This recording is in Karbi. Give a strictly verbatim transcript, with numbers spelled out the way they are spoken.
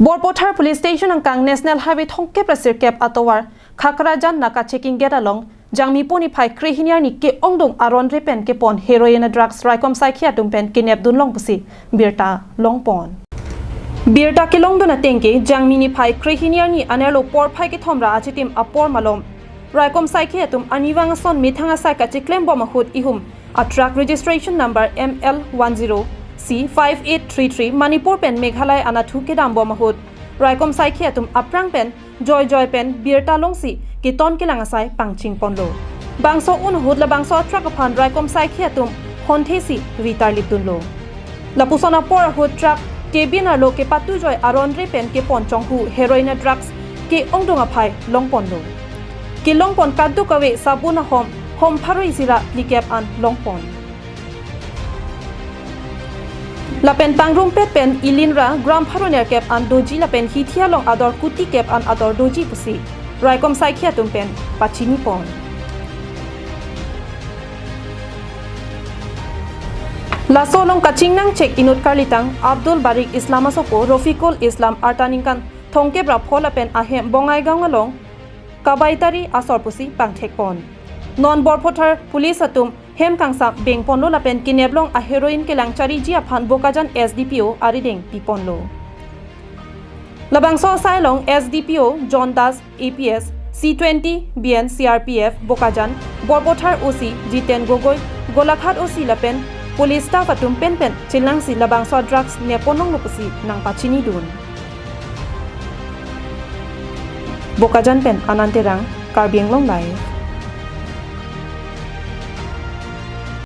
Borpathar Police Station angkang National Highway thomkep ra sirkep atovar Khakrajan Naka checking gate along Jangmi pon niphai krehini arni ke-ongdung aron re pen kepon heroin drugs raikom saikhi atum pen kenep dunlong pusi birta longpon. Birta kelongdun ateng ke Jangmi niphai krehini arni anerlo porphai kethom ra achitim apor malom raikom saikhi atum arnivang ason methang asai kachiklem bom ahut ihum a truck registration number M L one zero C five eight three three Manipur pen Meghalaya anatthu kedam bom ahut raikom saikhi atum aphrang pen joijoi pen birta longsi keton kelang asai pangching ponlo. Bangso un ahut labangso a truck aphan raikom saikhi atum honthesi ritar lip dunlo. Lapuson apor ahut truck cabin arlo kepatujoi aron re pen kepon chonghu heroin drugs ke-ongdung aphai longponlo. Kelongpon kadokave sabun ahom hom pharo isi ra phlikep an longpon. Lapen pangrumpet pen ilinra gram pharo nerkep an doji lapen hithi along ador kuti kep an ador doji pusi raikom saikhi atum pen pachinipon. Laso along kachingnang chek inut karlitang Abdul Barik Islam asopo Rofikul Islam arta ningkan thomkep ra pho lapen ahem Bongaigaon along Kabaitari asor pusi pangthekpon. Non Borpathar Police atum hem kangsam bengponlo lapen keneplong a heroin kelang chariji aphan Bokajan S D P O arideng piponlo. Labangso asai along S D P O John Das A P S, C twenty B N C R P F Bokajan, Borpathar O C Jiten Gogoi, Golaghat O C lapen police staff atum penpen chelangsi labangso drugs nepon longlo pusi nangpachinidun. Bokajan pen Anand Terang, Karbi Anglong Live.